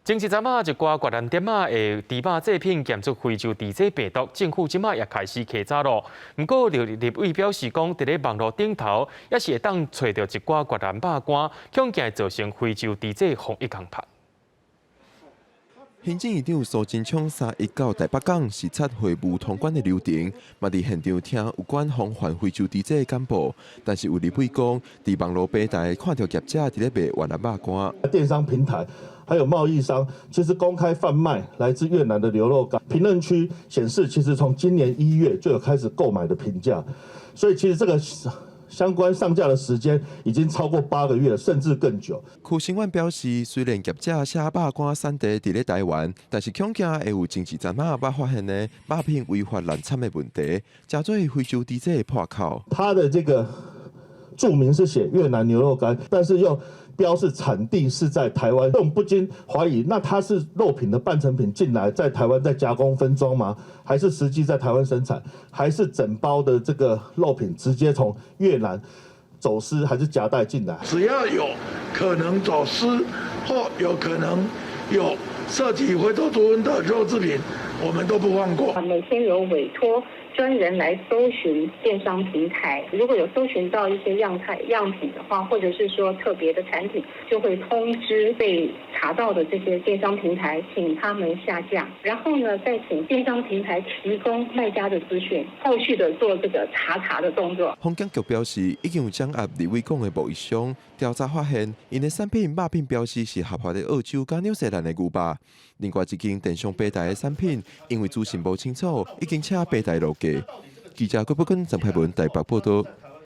前一陣仔，一寡越南店仔的豬肉製品檢出非洲豬瘟病毒，政府這馬也開始稽查咯。毋過，立委表示講，佇咧網路頂頭，也是會當揣著一寡越南肉乾，恐驚會造成非洲豬瘟防疫空白。行政院長蘇貞昌319台北港視察貨物通關的流程，嘛佇現場聽有關防範非洲豬瘟的簡報。但是有立委講，佇網路平台看著業者佇咧賣越南肉乾。電商平台還有貿易商，其實公開販賣來自越南的牛肉乾。評論區顯示，其實從今年1月就有開始購買的評價，所以其實這個相關上架的時間已經超過8個月，甚至更久。許聲遠表示，雖然業者寫肉乾產地佇咧台灣，但是恐驚會有前一陣仔捌發現的肉品違法濫產的問題，成做非洲豬瘟的破口。它的這個註明是寫越南牛肉乾，但是又標示產地是在台灣，我們不禁懷疑，那它是肉品的半成品進來，在台灣再加工分裝嗎？還是實際在台灣生產？還是整包的這個肉品直接從越南走私還是夾帶進來？只要有可能走私或有可能有涉及非洲豬瘟的肉製品，我們都不放過。每天有委託專人來搜尋電商平台，如果有搜尋到一些樣態樣品的話，或者是說特別的產品，就會通知被查到的這些電商平台，請他們下架。然後呢，再請電商平台提供賣家的資訊，後續的做這個查查的動作。防檢局表示，已經有掌握立委講的貿易商，調查發現，𪜶的產品肉品標示是合法的澳洲佮紐西蘭的牛肉。另外一間電商平台的產品，因為資訊無清楚，已經請平台落架。記者郭寶根、陳佩文台北報道。